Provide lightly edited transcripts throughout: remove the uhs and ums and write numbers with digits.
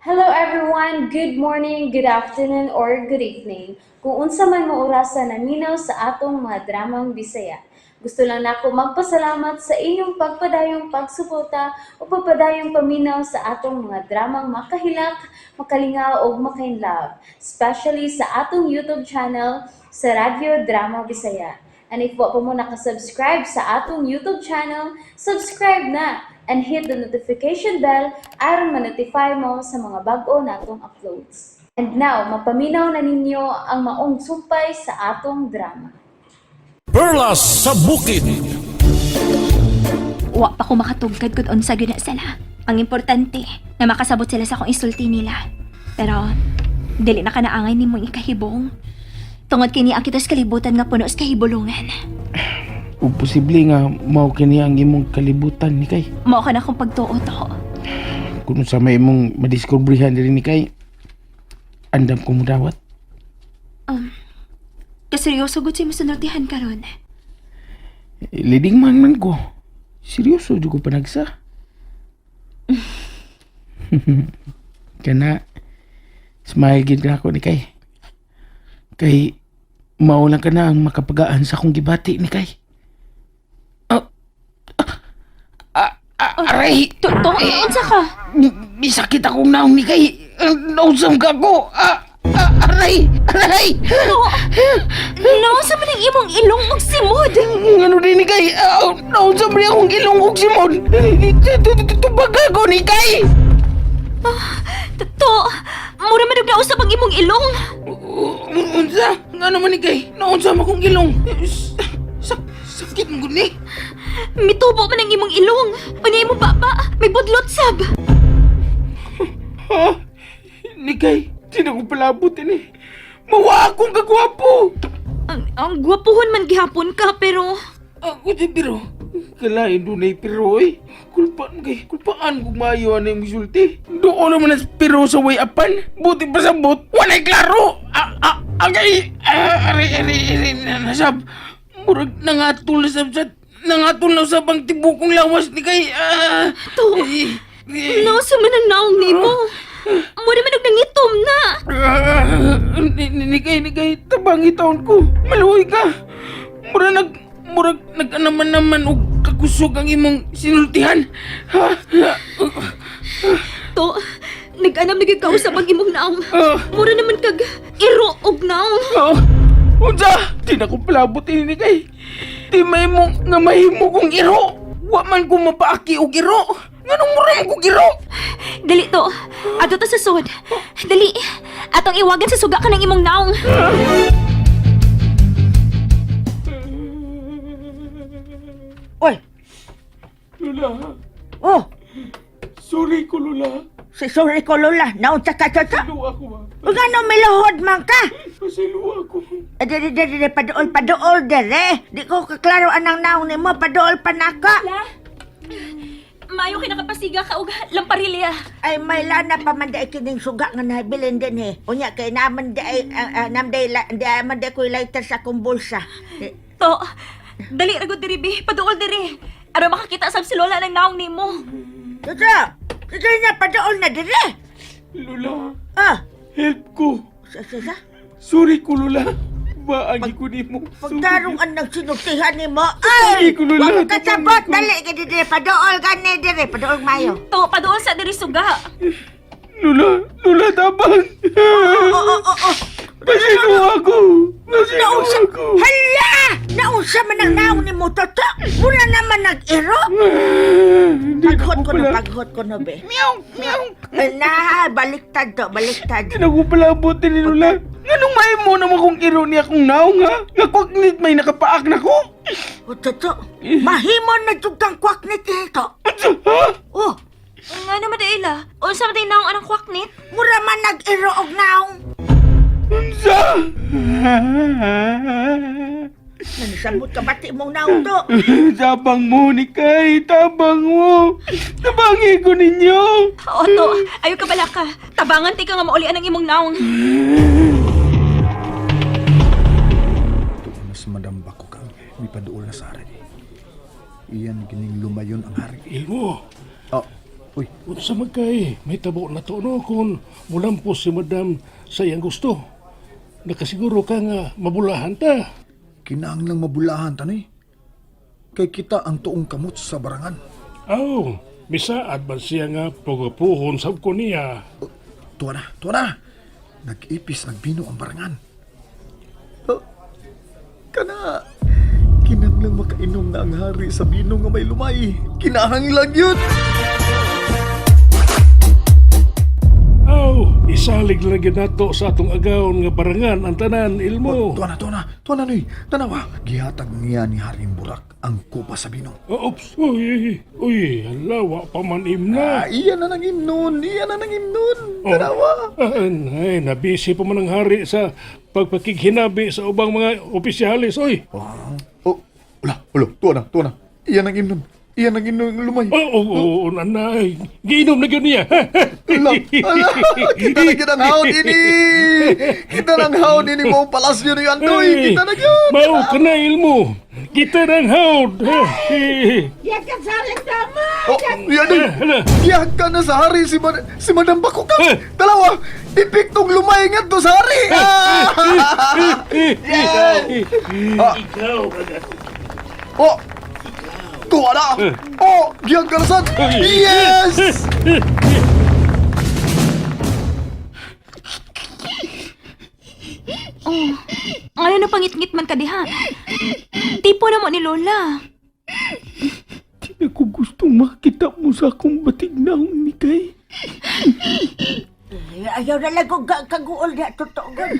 Hello everyone! Good morning, good afternoon, or good evening. Kung unsa man mo orasa naminaw sa atong mga dramang Bisaya. Gusto lang nako magpasalamat sa inyong pagpadayong pagsuporta o pagpadayong paminaw sa atong mga dramang makahilak, makalingaw ug makainlove, especially sa atong YouTube channel sa Radyo Drama Bisaya. And if wa pa mo nakasubscribe sa atong YouTube channel, subscribe na and hit the notification bell aron ma-notify mo sa mga bag-o natong uploads. And now, mapaminaw na ninyo ang maong sumpay sa atong drama. Perlas sa Bukid. Wa pa ko makatugkad kung unsa gyud na sila. Ang importante na makasabot sila sa akong isulti nila. Pero dili na ka naangay nimo ikahibong. Tungod kini ang kitas kalibutan nga puno sa kahibulungan. Ug posible nga mao kini ang imong kalibutan ni kay. Mao ka na akong pagtuo to. Kung sa may imong madiskobrehan diri ni kay, andam ko mudawat. Kaseryoso gud sa imong sinultihan karon. Leading man man ko. Seryoso jud ko panagsa. Kana smile gid na ako ni kay. Kay mao lang ka na ang makapagaan sa akong gibati ni kay. Ah, ah, ah, aray! To, to, unsa ka? Sakit akong naong ni kay. Nausam ka ko. Ah, ah, aray! Aray! To, naunsa man ang imong ilong og simod? Ano din ni kay? Ah, nausam rin akong ilong og simod. Tubaga ko ni kay! To, mura man og nausab ang imong ilong. Unsa? Nga naman ni kay? Nausam akong ilong. Sakit mo gud ni. Mitubo man ang imong ilong. Unya imong baba, may budlot sab. Ha? Ni kay, di na ko palabot ini. Mawa akong kagwapo! Ang gwapuhon man gihapon ka pero Ako di pero. Kalain doon ay pero eh. Kulpaan kay. Kulpaan kung maayo na yung misulti. Doon naman ang pero sa way apan. Buti pa sa bot. Walay klaro! Ah, ah, agay! Ah, aray, aray, aray, nasab. Murag nangatol na sab sa... Nangatol na sab ang tibukong lawas ni kay. Ah, To. eh, eh, Nausa man ang naong nimo. Mura man og nangitom na. Ah, ni kay, ni kay, tabang taon ko. Maluoy ka. Murag nag-anaman naman og kakusog ang imong sinultihan. Ha? Ha? To, nag-anam na gyud kausap ang imong naong. Ah, Mura naman kag iro og naong. ah, unsa? Di na ko palabot ini ni kay. Di may mo nga mahimo kong iro. Wa man ko mapaaki og iro. Nganong mura man kog iro? Dali to. Adto ta sa sud. Dali. Atong iwagan sa suga ka ng imong naong. Oy, Lola, oh, sorry ko Lola. si sorry ko Lola, naunsa ka toto. Luwa ko ba? Ug ano miluhod man ka? Pasiluwa ko. Eh, dere, dere, dere, paduol, paduol, dere. Di ko kaklaro anang naong nimo, paduol pa nako. La. Mayo kay nakapasiga ka og lamparilya. Ay, may lana pa man di kining suga nga nabilin din eh. Unya kay naman di ay, nam di, di man di ko'y lighter sa akong bulsa. Eh, To, dali ra gud diri bi, paduol diri. Aron makakita sab si Lola ng naong nimo. Toto, toto na, paduol na dere. Lola, Ah, help ko. sa, sa, sa. Sorry ko Lola. Baagi ko nimo. Pagdarong ang nagsinultihan nimo, ay! Sorry ko, Lola. Wag ka sabot, Tabangi ko. dali ka dere, paduol gani dere, paduol mayo. To, paduol sa diri suga. Lola, Lola, tabang. Oo, oo, oo. Pasilo ako. Pasilo Naunsa, ako. hala! Naunsa man ang naong ni mo, Toto. Mula naman nag-iro. Hindi na Paghot ko ko no, pala. paghot ko no, be. Meow, meow. Ay, na, baliktad to, baliktad. Hindi na ko pala abutin ni Lola. Nganong may mo naman kung iro niya akong naong ha? Nga kwaknit may nakapaak na ko. O, Toto, mahimo na jud kang kwak ni Tito. Unsa, ha? Oh, Nga naman ila. Unsa man tay naong anang kwaknit? mura man nag-iro og naong. Unsa? Nanisamot ka bati mong naong to. Tabang mo ni Kay, tabang mo. Tabangi ko ninyo. Oto, ayo ka bala ka. Tabangan ti ka nga maulian ang imong naong. Tuon na sa Madam Bakukang, may paduol na sa hari. Iyan kining lumayon ang hari. Ilmo, Oh, Uy, Unsa man kay may tabo na to no kung mulampos si madam sa iyang gusto. Nakasiguro ka nga mabulahan ta. Kinahanglang mabulahan tani. Kay kita ang tuong kamot sa barangan. Aw, misaad man siya nga pagapuhon sab ko niya. Oh, tuwa na, tuwa na. Nag-ipis, nagbino ang barangan. Oh, kana, kinahanglang makainom na ang hari sa bino nga may lumay. Kinahanglang yun! Aw, isalig lang gyud nato sa atong agawon nga barangan ang tanan ilmo. Tuwa na, tuwa na, tuwa na, nuy. Tanawa, gihatag niya ni Haring Burak ang kupa sa bino. Oh, Oops, uy, uy, hala, wa pa man imna. Ah, iya na nang imnon, iya na nang imnon. Tanawa. Ah, ay, nabisi pa man ang hari sa pagpakighinabi sa ubang mga opisyalis, oy. Ah, oh, wala, wala, tuwa na, tuwa na. Iya nang imnon, iya nang imnon ang lumay. Oo, oh, oh, oh, nanay. Giinom na gyud niya. Ala, ala, kita na gyud ang haon ini. Kita na ang haon ini mo palasyo ni Andoy. Kita na gyud. Mao ka na, ilmo. Kita na ang hawd. Yakan sa dama! Oh, yan ay. Hala. Giyag ka na sa hari si Madam Bakukang. Eh. Dalawa, epektong lumay nga to sa hari. Ah! Yeah. Ah. Oh. Tuwa na. Oh, giyag ka na sad. Yes! Ano na pangitngit man ka diha? Tipo na mo ni Lola. Di na ko gusto makita mo sa akong batig naong ni kay. Ay, ayaw na lang kong kaguol na totoo gud.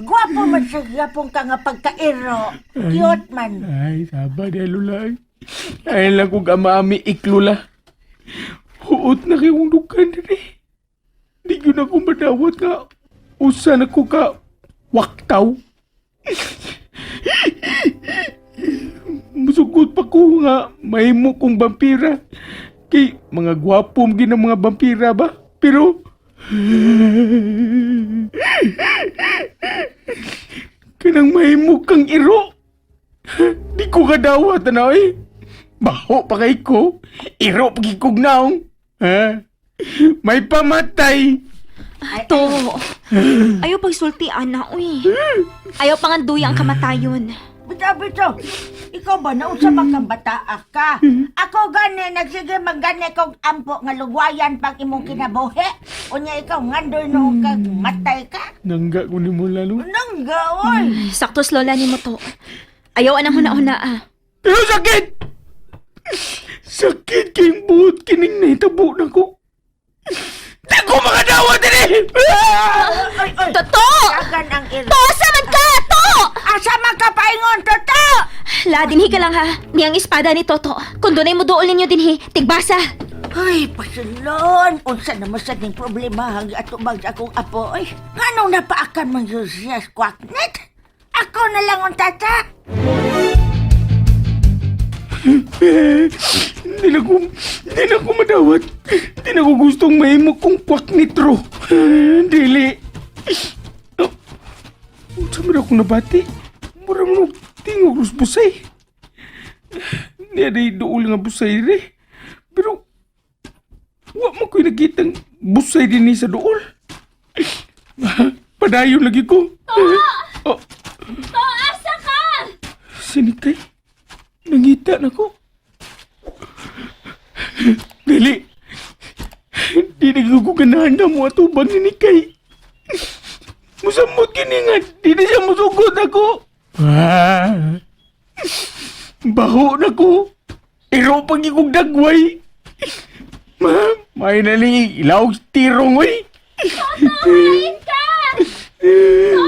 Gwapo man sa gapong ka nga pagkairo. Cute man. Ay, saba di lula. Ay lang kong amaami iklula. Huot na kayong dukan diri. Di yun ako madawat nga. Usa na ko ka waktaw. Musugot pa ko nga mahimo kong vampira. Kay mga gwapo gina mga vampira ba? Pero kanang mahimo kang iro. Di ko kadawat na eh. Baho pa kay ko. Iro pagikog naong. Ha? May pamatay. To. Ayaw pagsulti, ana, uy. Ayaw panganduya ang kamatayon. Bitaw, bitaw. Ikaw ba, nausa ba kang bataa ka? Ako gani, nagsige magani kog ampo nga lugwayan pang imong kinabuhi. Unya ikaw, ngandoy noong kag matay ka. Nangga ko ni mo lalo. Nangga, oy. Saktos Lola ni mo to. Ayaw anang huna-huna ah. Pero sakit! Sakit kayong buhot kining nahitabo na ko. Di ko makadawat din eh! Oy, oy. Toto! Dagan ang iro. To, asa man ka! To! Asa man ka paingon, toto! La, dinhi ka lang ha. Niyang espada ni Toto. Kung dunay mo duol ninyo dinhi, tigbasa. Ay, pasulon! Unsa naman sa ning problema ang atubang sa akong apo, oy. Nganong napaakan man yun siya, squawknet? Ako na lang ang tata. Hindi na ko madawat. Hindi na ko gustong mahimo kong kwak nitro. Dili. Oh, unsa man akong nabati? Mura man og tingog rus busay. Niya day duol nga busay re. Pero wa man ko'y nakitang busay din ni sa duol. Padayon lagi ko. Oh, To, asa ka! sinikay. Nangita na ko. Dili. Di na ko ganahan na mo atubang ni Nikay. Musamot kini nga, di na siya musugot ako. Ah. Baho na ko. Iro pag ikong dagway. Ma, may naling ilawag tirong, oy. Hain ka! To!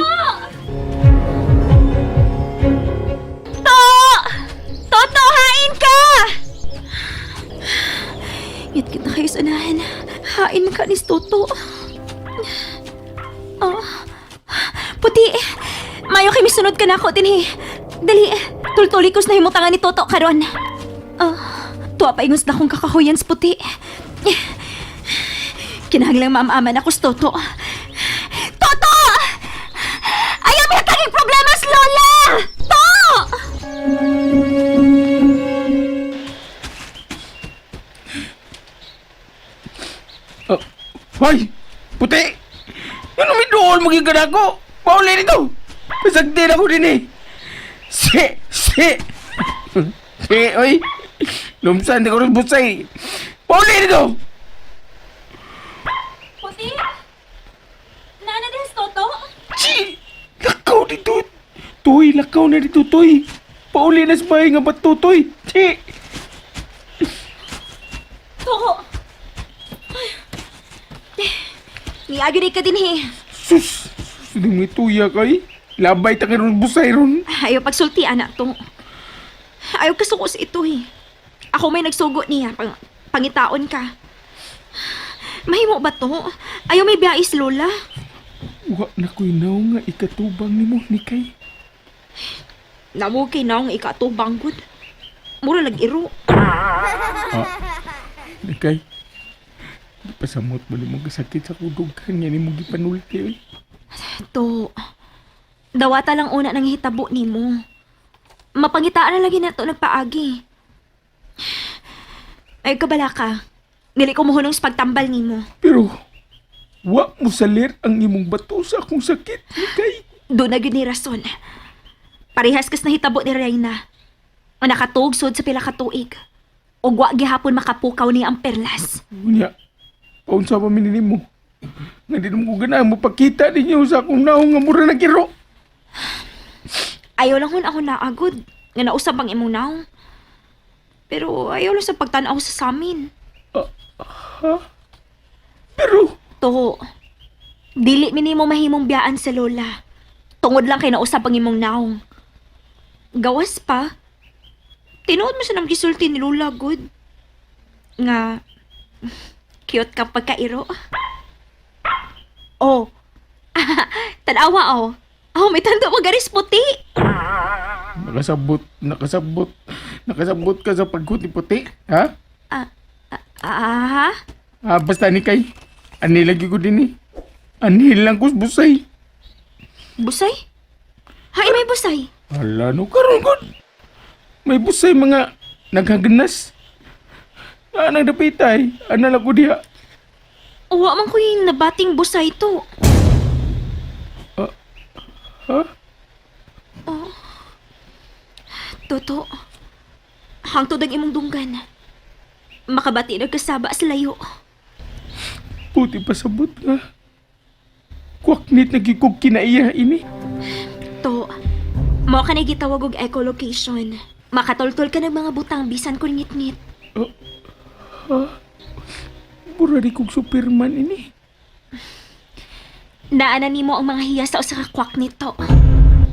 To! Toto, hain ka! Ngit kita kayo sa unahan. Hain ka ni Toto. Oh. Puti! Mayo kay misunod ka na ako, dinhi. Dali, tultuli ko sa nahimutangan ni Toto karon. Oh, tuwa pa ingos na akong kakahuyan sa puti. Kinahanglang maamaman ako sa Toto. Toto! Ayaw may taging problema sa Lola! To! Hoy! Puti! Ano may dool maging ko? Pauli nito! Pasagtin ako din eh! Si! Si! Si! Oy! Lumsan, di ko rin busay! Pauli nito! Puti! Nana din Toto? Chi! Lakaw dito! Tuy, lakaw na dito, tuy! Pauli na sa bahay nga bato, tuy! Chi! Toto! Niagi ka din eh. Sus! Sus, di mo ituya kay! Labay ta karon busay ron! Ayaw pagsulti, anak to. Ayaw kasuko sa ito eh. Ako may nagsugo niya. Pangitaon ka. Mahimo ba to? Ayaw may biyais, Lola. Wa na ko'y naw nga ikatubang nimo ni kay. Namo kay naong ikatubang gud. Mura lag iro. Nikay. Pasamot mo nimo kasakit sa kudughan nga nimo gipanulti oy. To. Dawata lang una nang hitabo nimo. Mapangitaan na lagi na to nagpaagi. Ay kabala ka. Dili ko mohunong sa pagtambal nimo. Pero wa mo salir ang imong bato sa akong sakit, Nikay. Doon na gyud ni rason. Parehas kas nahitabo ni Reyna. Ang nakatugsod sa pila ka tuig. Ug wa gihapon makapukaw niya ang perlas. Unya, paunsa pa mi nimo? Nga di mo ko ganahan mo pakita ninyo sa akong naong nga mura na kiro. Ayaw lang hun ako naagod. Nga nausab ang imong naong. Pero ayaw lang sa pagtan-aw sa samin. Pero To, dili minimo mahimong biyaan sa lola. Tungod lang kay nausab ang imong naong. Gawas pa. Tinuod mo sa nang gisulti ni Lola, good. Nga, cute ka pagkairo. Oh, tanawa oh. Oh, may tanda mo garis puti. nakasabot, nakasabot, nakasabot ka sa pagkut ni puti, ha? Ah, Ah, basta ni kay. Ani lagi ko din eh. Ani lang ko busay. busay? Hay, may busay. Ala, no karon gud. May busay mga naghagnas. Ah, nang dapitay. Ana lang ko diha. Uwa man ko yung nabating busay to. Ha? Toto, hangtod ang imong dunggan. Makabati nagkasaba sa layo. Puti pasabot nga. Kwaknit nagikog kinaiya ini. To, mo ka na gitawag og echolocation. Makatultol ka ng mga butang bisan kung ngit-ngit. Mura di kog Superman ini. Naana nimo ang mga hiya sa usa ka kwak nito.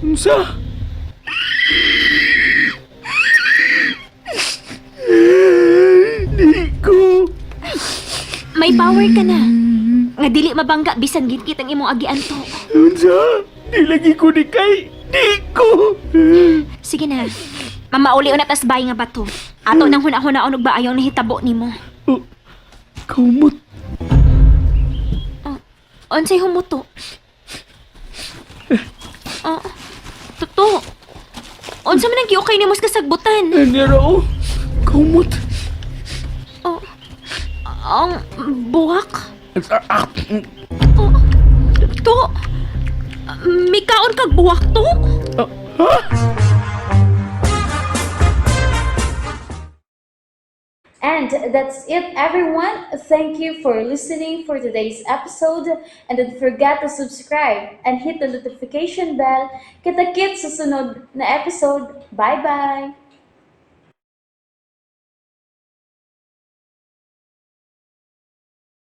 Unsa? Di ko. May power ka na. Nga dili mabangga bisan gitgit ang imong agian to. Unsa? Di lagi ko ni kay. Di ko. Sige na. Mamauli na tas bay nga bato. Ato nang huna-hunaon og baayong nahitabo nimo. Oh, Kaumot. Unsay humuto? Oh, totoo. Unsa man ang giukay nimo sa kasagbutan? Nandira oh. Kaumot. Oh, ang buwak. Ah, ah, Oh, to. May kaon kag buwak to? ah, ha? And that's it, everyone. Thank you for listening for today's episode. And don't forget to subscribe and hit the notification bell. Kita-kits sa sunod na episode. Bye-bye!